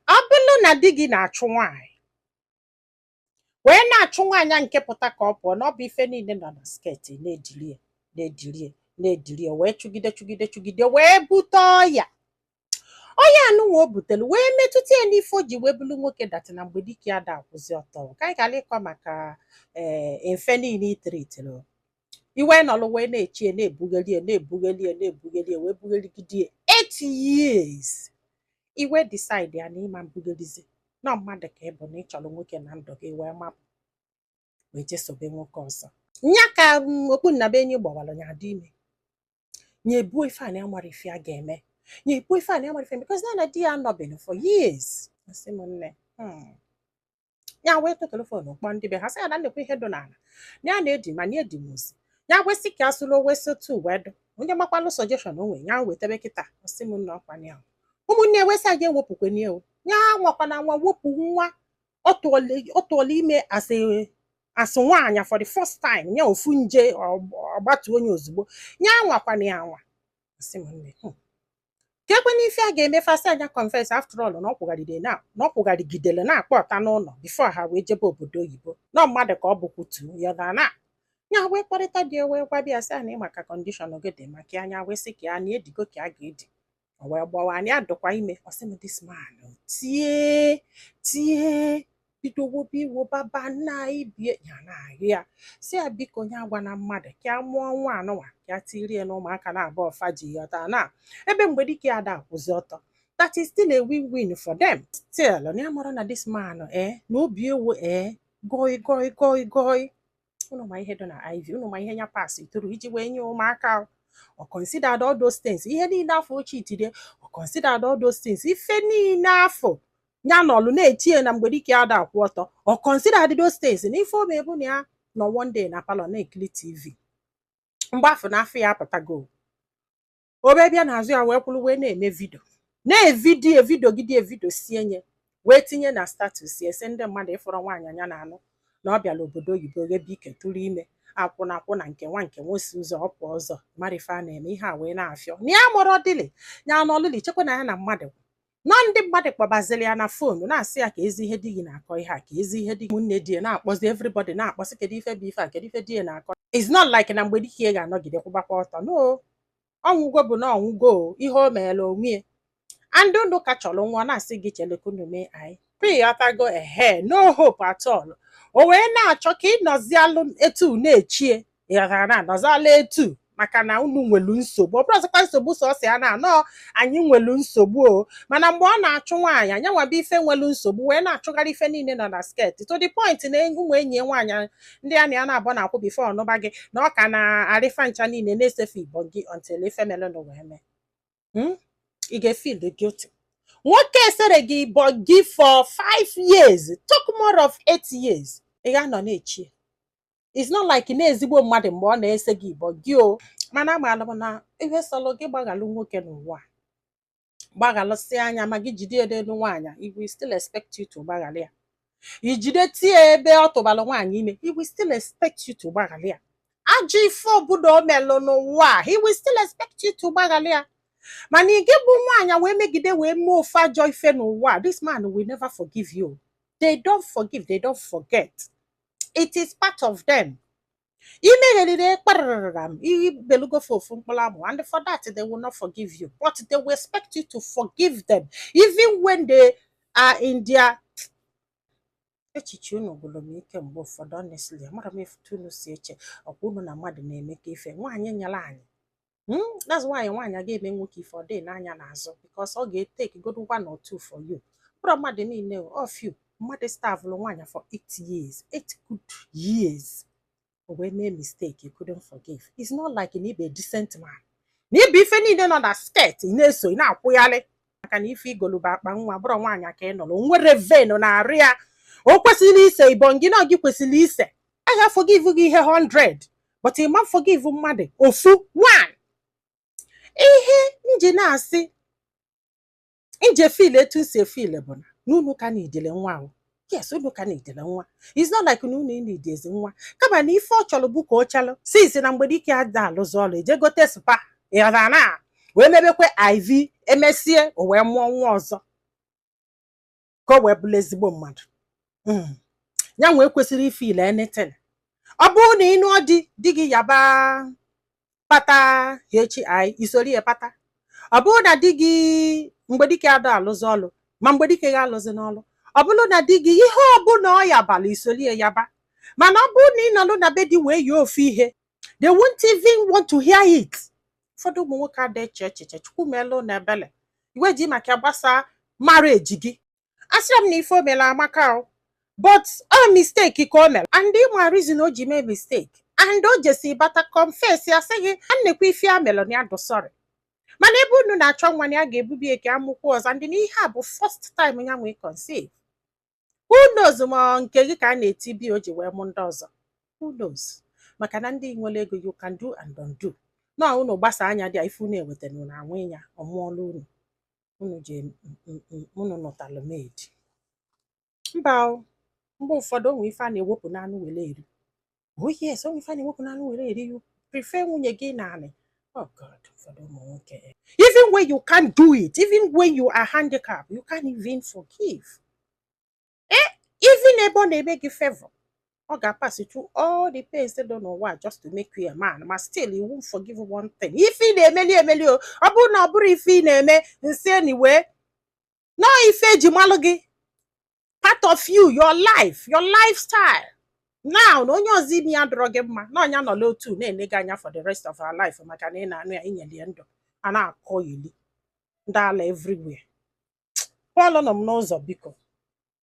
Ọ bụrụ na di gị na-achụ nwaanyị, wee na-achụ nwaanyị a nke pụta ka ọ pụọ na ọ bụ ife niile nọ na skirt, na-edirie, na-edirie, na-edirie, wee chụgide, chụgide, chụgide, wee bute ọya. Ọya anụnwa o butere wee metụta ya n'ife o ji wee bụrụ nwoke that na mgbe dike ya da akwụzi ọtọ. Ka anyị gara ịkọ maka ee mfe niile itiritiri iwe nọlụ wee na-echie, na-ebugheli, na-ebugheli, na-ebugheli, wee bugheligide 8 years. Iwe decide ya na ịma mbughelizi na mmadụ ka ị bụ na ị chọrọ nwoke na ndụ gị, wee mapụ, wee jesobe nwoke ọzọ. Nya ka okpu nnabe enyi gbawara ya dị ime. Nya ebuo ife a na ya mara ife a ga-eme, nya ebuo ife a na ya mara ife, because na di ya anọbeghị for years. Asị m nne, ya wee tụtụrụ phone kpọọ ndị be ha, sị ya na nnekwa ihe dị n'ala na ya na-edi, ma na edi mozi ya wesị ka asụlụ wesị otu wee dụ onye makwalụ suggestion o nwe ya wetebe kịta. Ọsị m nna, ọkwa ya ụmụnne wesị a ga-ewepụkweni o ya nwakwana nwa wepụ nwa ọ tụọla ime asị asị nwaanyị for the first time, ya ofu nje ọgbatu onye ozugbo ya nwakwana ya nwa. Asị m nne, ka ekwe n'ife a ga-eme fasị anya confess. After all, na ọ kwụgharịde na ọ kwụgharịgidere na-akpọ ọta n'ụlọ before ha wee jebe obodo oyibo, na mmadụ ka ọ bụkwutu ya na ya wee kpọrịta dị, wee gwa bịa sị ya na ị maka condition gị dị maka anya, wee sị ka ya na edigo ka a ga-edi. O wee gbawa anya dụkwa ime. Ọ sị m, this man tie tie, bido wobe iwo baba nna ibie ya na-arịọ ya, si ya biko, onye agwa na mmadụ ka a mụọ nwa anụnwa, ka a tirie na ụmụaka na abụọ faji ghọta na ebe mgbe dike ya da akwụzi ọtọ. That is still a win-win for them. Still na ya mara na this man na obi ewu goi goi goi goi. Unu ma ihe dị na IV, unu ma ihe ya pass through iji wee nye ụmụaka. Ọ considered all those things, ihe niile afọ ochie itire. Ọ considered all those things, ife niile afọ ya nọlụ na-etie na mgbe dike ada akwụ ọtọ. Ọ considered those things na ife o bụ na ya nọ one day na parlour na-ekiri TV, mgbe afọ na afọ ya apụtago, obe bịa n'azụ ya wee kwụrụ wee na-eme video, na-evideo, evideo gide, evideo sie nye wee tinye na status ya, ese ndị mmadụ ịfụrụ nwaanyị anya na-anụ na ọ bịara obodo oyibo ghebe ike tụrụ ime akwụna akwụna nke nwa nke nwosi ụzọ ọ pụọ ọzọ mara ife a na-eme ihe a wee na-afịọ na ya mụrụ dịlị ya n'ọlụlị chekwa na ya na mmadụ nọ. Ndị mmadụ kpọbaziri ya na phone na-asị ya ka ezi ihe di gị na-akọ ihe a, ka ezi ihe di ụmụnne di ya na-akpọzi, everybody na-akpọsị, kedu ife bụ ife a, kedu ife di ya na-akọ. It's not like na mgbe dike ga-anọgide kwụbakwa ọtọ. No, ọnwụgo bụ na ọnwụgo o, ihe o meela onwe ya. And unu ka chọrọ nwa na-asị gị chelekunu mee anyị pịghọtago ehe. No hope at all. O wee na-achọ ka ị nọzialụ etu na-echie, ịghọtara, na nọzialụ etu maka na unu nwelu nsogbu. Ọ bụrụ ọzọkwa nsogbu sọsọ ya na anọ anyị nwelu nsogbu o, mana mgbe ọ na-achụ nwaanyị anya nwaba ife nwelu nsogbu, wee na-achụgharị ife niile nọ na skirt to the point na ụmụ enyi ya nwaanyị ndị a na ya na-abụ na-akwụ before ọnụba gị na ọ ka na-arịfa ncha niile na-esefe igbo gị until ife melenụ wee mee. Ị ga-efeel guilty. Nwoke esere gị ịbọ gị for 5 years, talk more of 8 years, ị ga-anọ na-echi. It's not like na ezigbo mmadụ mgbe ọ na-ese gị ịbọ gị o, mana amaala m na ihe sọlụ gị gbaghalụ nwoke n'ụwa, gbaghalụsị anya ma gị jide ya n'elu nwaanyị, he will still expect you to gbaghalị ya. Ijide tie ebe ọ tụbalụ nwaanyị ime, he will still expect you to gbaghalị ya. Ajọ ife ọbụla o melụ n'ụwa a, he will still expect you to gbaghalị ya. Mana ị gị bụ nwaanyị wee megide wee mee ofe ajọ ife n'ụwa a, this man will never forgive you. They don't forgive, they don't forget. It is part of them. Imegheriri kparara ibelugofe ofu mkpụrụ amụ, and for that they will not forgive you, but they will expect you to forgive them even when they are in their echiche. Unu gwụrụ m ike mgbe ụfọdụ. Honestly, amara m etu unu si eche ọkwa unu na mmadụ na-eme ka ife nwaanyị nyere anyị. That's why nwaanyị ga-eme nwoke ife ọ dị n'anya n'azụ, because ọ ga-etake good one or two for you. Bụrụ mmadụ niile o few mmadụ starvelụ nwaanyị for 8 years, 8 good years, o wee mee mistake, you couldn't forgive. It's not like na ịbụ a decent man na ịbụ ife niile nọ na skirt ị na-eso, ị na-akwụgharị maka na ife igoluba akpa nwa bụrụ nwaanyị ka ị nọrọ nwere ven na-arụ ya. O kwesịrị ise ibọn gị na gị kwesịrị ise a ga-forgive gị ihe 100, but ị ma forgive mmadụ ofu one. Ihe nji na-asị nje feel etu si efeel bụ na n'unu ka na idele nwa ahụ. Yes, unu ka na idele nwa. It's not like na unu enidezi nwa, kama na ife ọ chọrọ bụ ka ọ chalụ since na mgbe dike ada alụzi ọlụ eje gote spa ịghọtara na wee mebekwe IV, emesie o wee mụọ nwa ọzọ. Ka o wee bụrụ ezigbo mmadụ. Ya nwee kwesịrị ifeel anything. Ọ bụrụ na ị nụọ di, di gị yaba pata hi, isoro ya pata. Ọ bụrụ na di gị, mgbe dike ada alụzi ọlụ, ma mgbe dike ga alụzi n'ọlụ, ọ bụrụ na di gị, ihe ọbụla ọ yabala, isolie yaba. Mana ọ bụrụ na ị nọlụ na be di wee yie ofu ihe, they won't even want to hear it. Ụfọdụ ụmụ nwoke ada eche echiche. Chukwu meelụ na ebele iwe ji maka gbasa marriage gị. Asịrị m na ife o mere amaka o, but ọ mistake ka o mere, and ịma reason o ji mee mistake, and o jesi bata confess ya, sị gị a nnekwa ife a mere na ya dụ sorry. Mana ebe unu na-achọ nwa na ya ga-ebubi eke amụkwu ọzọ, ndị na ihe a bụ first time ya nwee conceive. Who knows ma nke gị ka a na-eti bi o ji wee mụ ndị ọzọ? Who knows? Maka na ndị nwere ego, you can do and undo. Na unu gbasa anya dị a, ife unu eweta na unu anwụ ya, ọmụọla unu, unu ji unu nụtalụ maid. Mba o, mgbe ụfọdụ onwe ife a na-ewepụ n'anụ were eri. Oh yes, onwe ife a na-ewepụ n'anụ were eri. You prefer nwunye gị naanị. Oh God, ụfọdụ ụmụ nwoke, even when you can't do it, even when you are handicapped, you can't even forgive. Even ebe ọ na-eme gị favor, ọ ga-pass through all the pains dị n'ụwa just to make you a man, ma still you won't forgive one thing. Ife ị na-emeli emeli o, ọ bụrụ na ọ bụrụ ife ị na-eme nsị, anyway, nọọ ife eji malụ gị, part of you, your life, your lifestyle now, na onye ọzọ ime ya dọrọ gị mma na ọnya nọla otu na-ene gị anya for the rest of our life, maka na ị na-anụ ya, inyere ya ndụ a na-akọ ili ndị ala everywhere. Pọl nọ m n'ụzọ, biko.